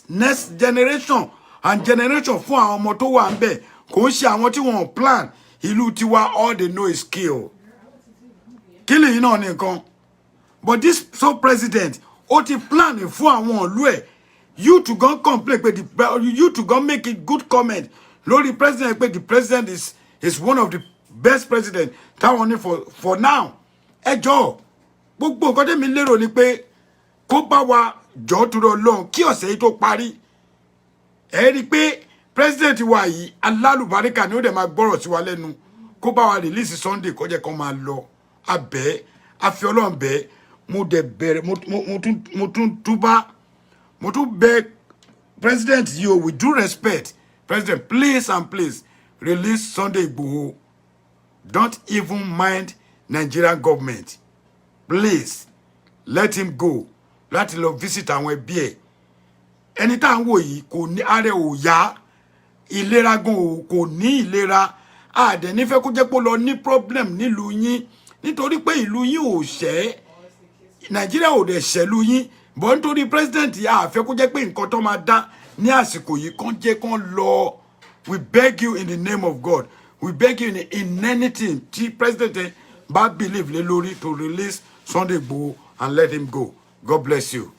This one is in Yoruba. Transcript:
Next generation and generation fún àwọn ọmọ tó wà ń bẹ̀, kò ń ṣe àwọn tí wọ́n plan ìlú tiwa. All they know is kill. Killing yìí náà ní nǹkan, but this so president, ó ti plan fún àwọn ìlú ẹ̀. You to go complain pé the, you to go make a good comment lórí president pé the president is one of the best president táwọn ní for now. Ẹ jọ̀ọ́, gbogbo nǹkan tẹ́mi lérò ni pé kó bá wa jọ̀ọ́ tó lọ lọ́hùn kí ọ̀sẹ̀ yìí tó parí. Ẹ rí i pé president wa yìí, alálùbáríkà ni ó dẹ̀ máa gbọ́rọ̀ sí wa lẹ́nu. Kó bá wa release Sunday, kó jẹ́ kó máa lọ. Abẹ́ àfi Ọlọ́run bẹ́ẹ̀. Mo dẹ̀ bẹ̀rẹ̀, mo tún túbá, mo tún bẹ̀ president yìí o. With due respect, president, please and please, release Sunday Igboho. Don't even mind Nigerian government. Please let him go láti lọ visit àwọn ẹbí ẹ̀. Ẹni tá à ń wò yìí, kò ní ààrẹ ò yá, ìlera gan ò, kò ní ìlera. Àdẹ̀ nífẹ̀ẹ́ kó jẹ́ pé ó lọ ní problem nílùú yín, nítorí pé ìlú yín ò ṣẹ́, Nàìjíríà ò dẹ̀ ṣẹ̀lú yín bọ́. Nítorí president yìí, àfẹ́ kó jẹ́ pé nǹkan tó máa dá ní àsìkò yìí kàn jẹ́ kán lọ. We beg you in the name of God. We beg you in anything tí president bá believe lé lórí to release Sunday Igboho and let him go. God bless you.